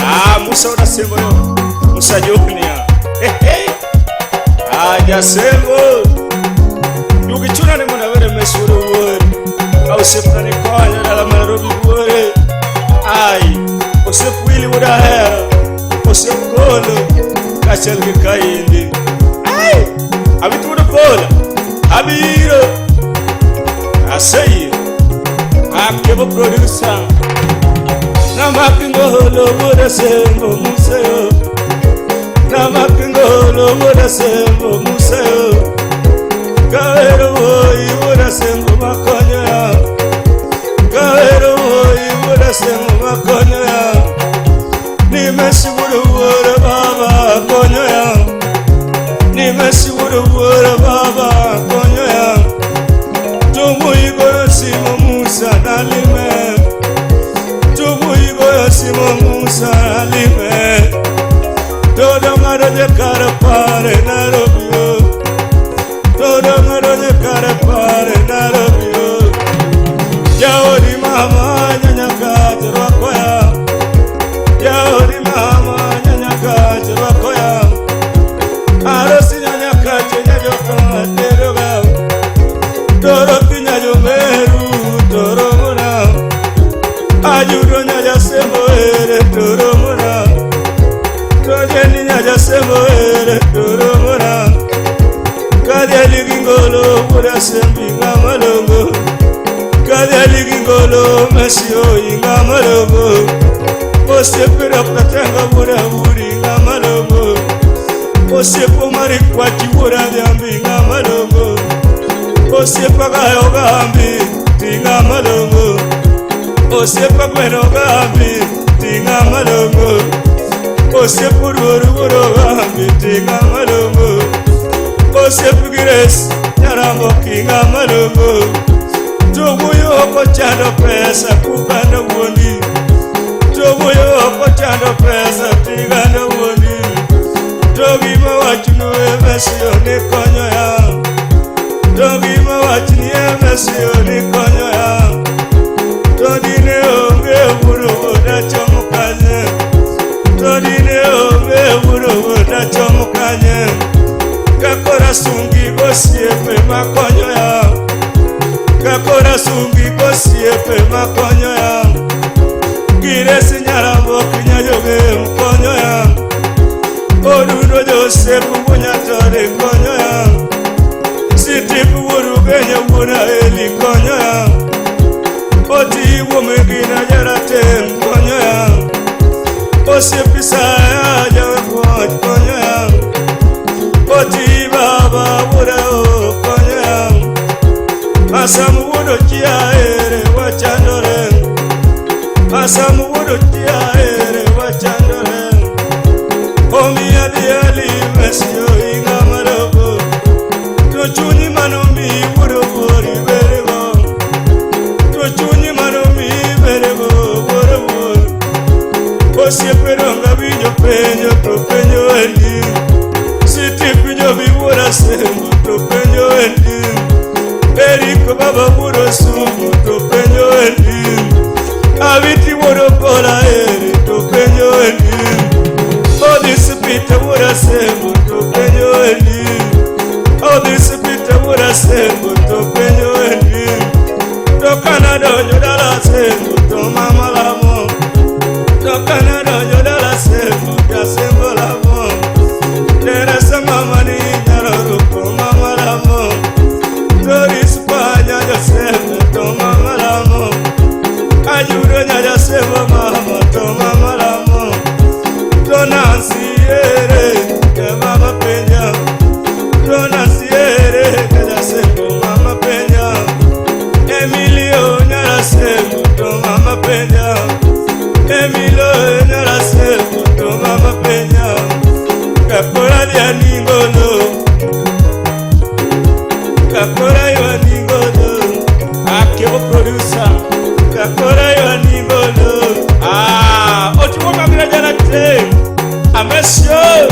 Ah, Musa unasembo yo. Musa Junior. Hey, hey. Ah, Jasembo. Yukichuna ni mwana wele mesuru wore. Au sepu ni konya dala Nairobi wore. Ai, osepu wili wuda hera. Osepu kolo. Kachel ki kaindi. Ai, abitu wuda pola. Abiro. Aseyi. Akebo producer. Namakingolo wuda sembo museyo. Namakingolo wuda sembo museyo. Kawero woi wuda sembo makonyo ya. Kawero woi wuda sembo makonyo ya. Nimeshukuru wuda baba konyo ya. Nimeshukuru wuda baba konyo ya. Tumu igoyo simo Musa nalime. Tumu igoyo simo Musa nalime. Todo ngaro de cara pare Nairobi. Todo ngaro de cara pare Nairobi. Yaori mama nyanya ka terwako ya. Yaori mama nyanya ka terwako ya. Arosi nyanya ka chenya joka teroga. Toro pinya yo meru toro mona. Ayudo nyanya sembo ere toro mona. Tojeni nyanya sembo ere toro mona. Kadi ligingolo bura sembi ngamalongo. Kadi ligingolo mesio ingamalongo. Osepera katanga bura buri ngamalongo. Osepo mari kwachi bura jambi ngamalongo. Osepa gayo gambi tinga malongo. Osepa kweno gambi tinga malongo. Osepu ruru ruru gambi tinga malongo. Osepu gires nyarambo kinga malongo. Tubuyo kochando pesa kuganda wuondi. Tubuyo kochando pesa tiganda wuondi. Togi mawachnu emesio ni konyo ya. Togi mawachni emesio ni konyo ya. Todine onge wuro da chomo kanye. Todine onge wuro da chomo kanye. Kakora sungi gosiepe makonyo ya. Kakora sungi gosiepe makonyo ya. Giresi nyarambo kinyajoge mkonyo ya. Odudo Joseph bunyatore konyo ya. Sitipu wuru genye wura eli konyo ya. Oti womegina jarate konyo ya. Osepisa ya jawe konyo ya. Oti baba wura o konyo ya. Asamu wudo chia ere wachandore. Asamu wudo chia ere wachandore. Omi adiali mesio inga marogo. To chunyi manomi wuro wori berego. To chunyi manomi berego woro woro. Osepero ngabinjo penjo to penjo endi. Siti pinjo biwura sembo to penjo endi. Eriko baba wuro sumu to penjo endi. Abiti wuro kola eri to penjo endi. Odisipita wura sembo to penjo endi. Odisipita wura sembo to penjo endi. To Canada nyodala sembo to mama lamo. To Canada nyodala sembo ya sembo lamo. Teresa mama ni nyaro mama lamo. Doris panya ya sembo to mama lamo. Ayuro nya sembo mama to mama lamo. To Nancy ere ke mama penya. To Nancy ere ke ya sembo mama penya. Emilio nyara sembo to mama penya. Emilio nyara sembo to mama penya. Kakora dia ningolo. Kakora yo ningolo. Akebo producer. Kakora yo ningolo. Ah, otumo magira jana te. Amesio.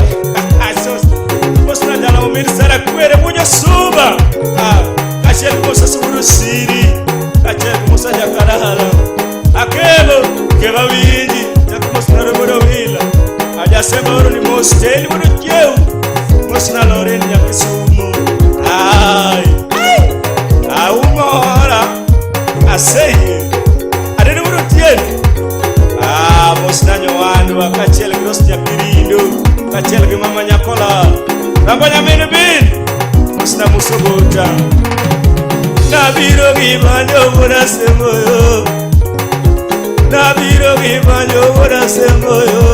Osna jana omir sara kwere munyo suba. Ah, kachel kosa suru siri. Aseyie. Adede wuod Otieno. Ah, mosna nyowadwa kaachiel gi Rose Nyakirindo, kaachiel gi mama Nyakola. Rambo nyamin bin. Mosna Musogota. Nabiro gi manyo wuod Asemboyo. Nabiro gi manyo wuod Asemboyo.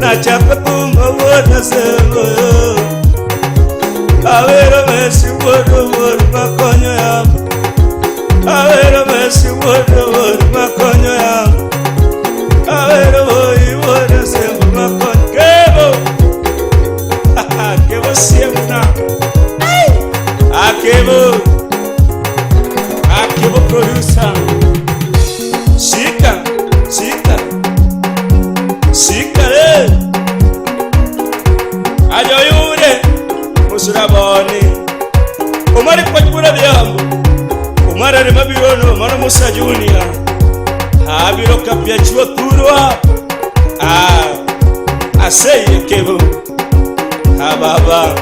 Nachako thum wuod Asemboyo. Awero Messi wuod wuod makonyo yamo. Awero Messi wuod wuod makonyo yamo. Awero boy wuod Asembo makonyo. Kebo. Kebo siemna. Akebo. Akebo producer. Shika, shika. Shika le. Ajoyude. Musura boni. Omari kwach bura byambo. Omari ni mabiro no mano Musa Junior. Abiro kapia chuo thurwa. Ah. Aseye kebo. Ah baba.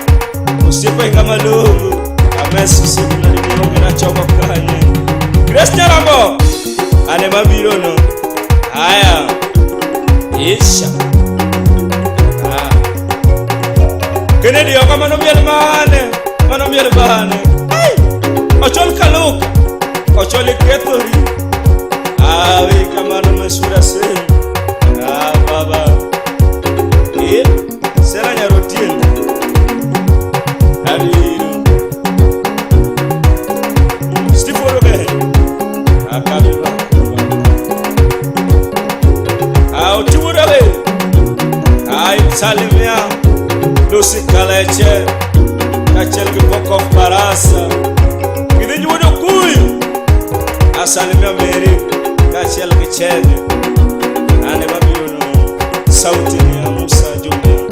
Osiepe kama logo. Amesu siku na nilionge na chomo kanye. Grace Nyarambo. Ane mabiro no. Haya. Isha. Ah. Kennedy oko mano miel mane. Mano miel mane. Ai. Ochol kaluka. Ochol ikethori. Awe kamano mesura sen. Ah baba. Eh. Sera nyarotien. Abiro. Steve Orobe. Akabiro. Ah, Otiwurabe. Ai salimia. Lucy Kaleche. Kaachiel gi Poko Barasa. Gidhi wuod Okuyu. Asalimia Mary kaachiel gi Chege. Ane mabiro no. Sauti ni ya Musa Junior.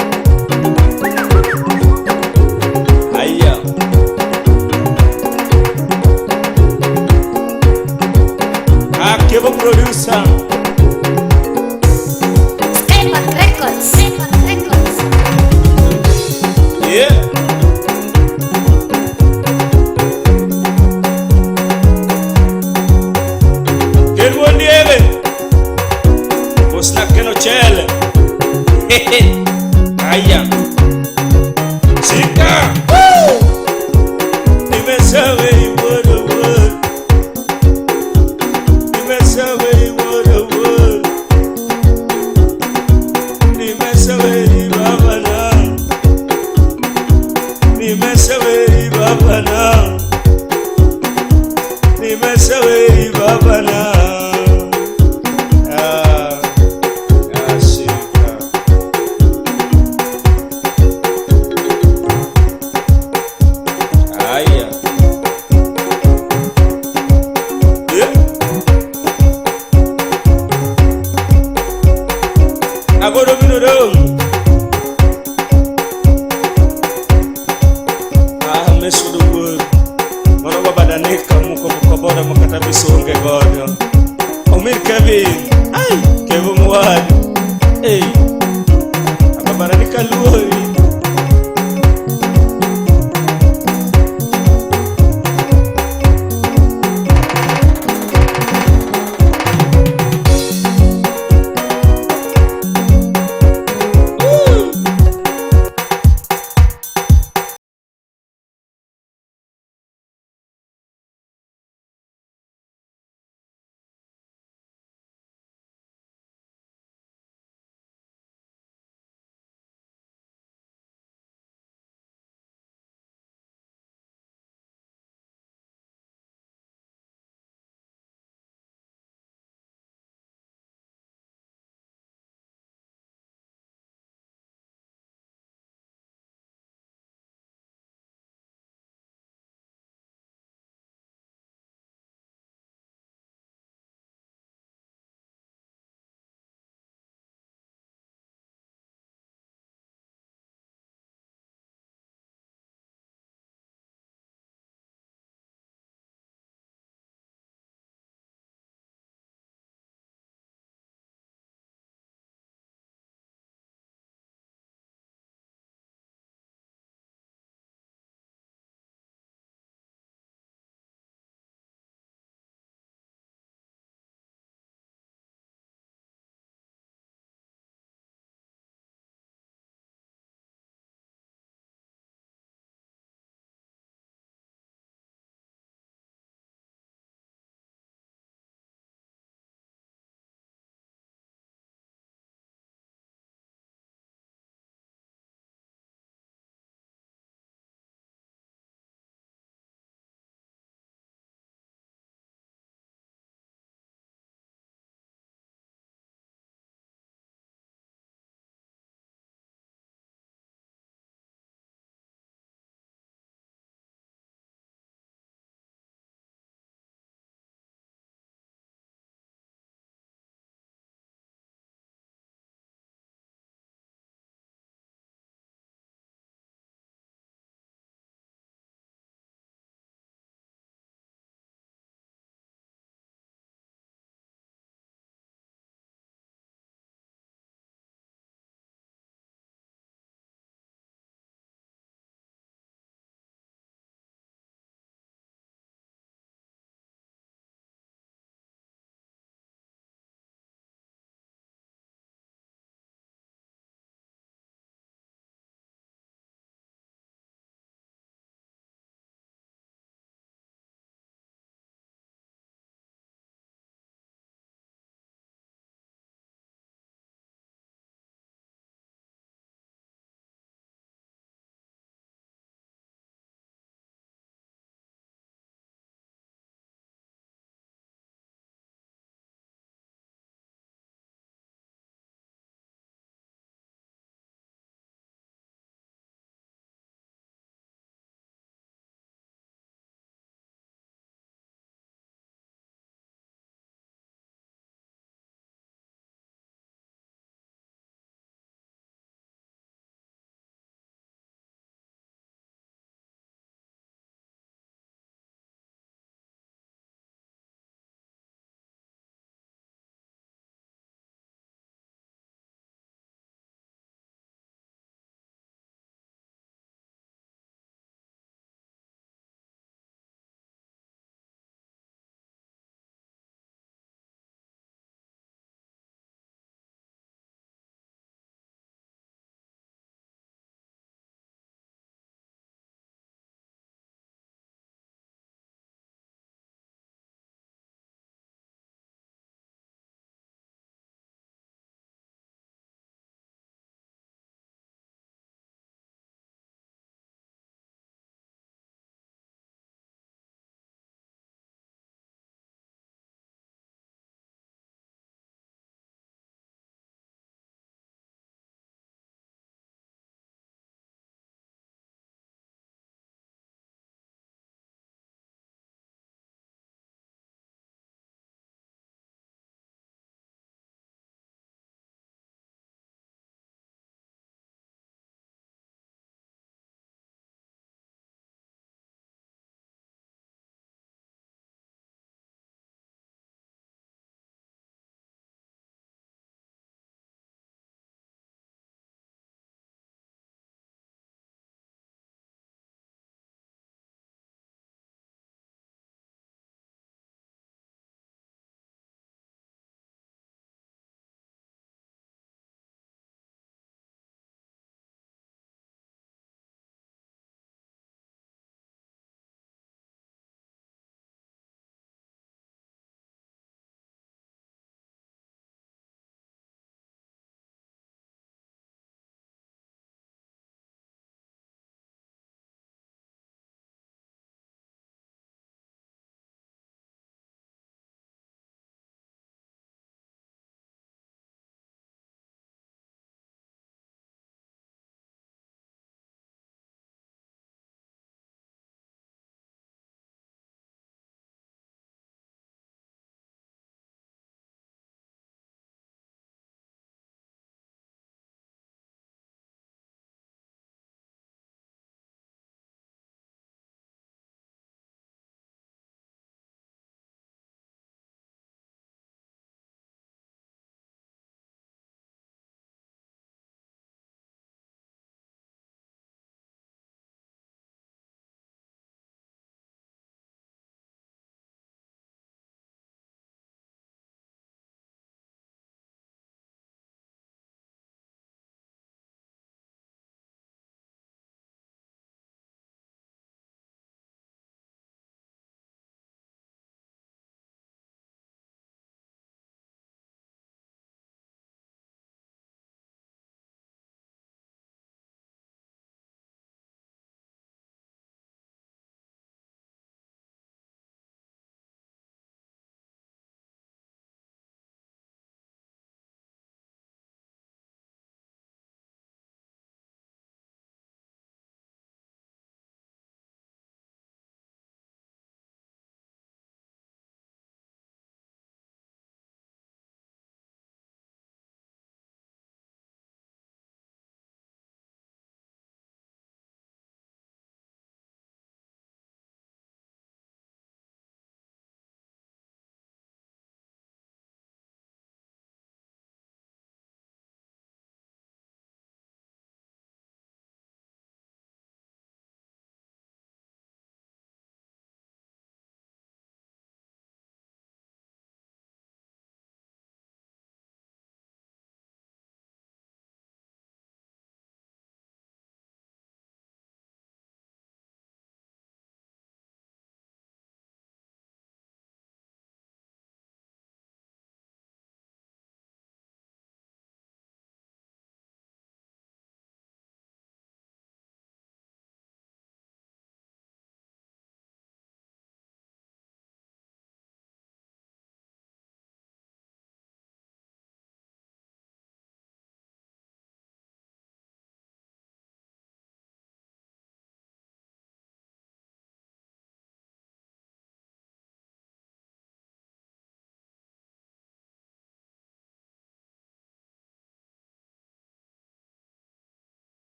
Aya. Akebo producer. Skypark Records. Skypark Records. Yeah. Kel Wondiere. Osna Keno Chele. Aya. Shika. Woo! Nimesawe wodo wodo. Nimesawe wodo wodo. Nimesawe baba na. Nimesawe baba na. Nimesawe baba na. Ah, ah, shika. Aya. Yeah. Agoro bino dong. Ah, mesudu wuod. Mano baba danika muko muko boda makata bisonge godo.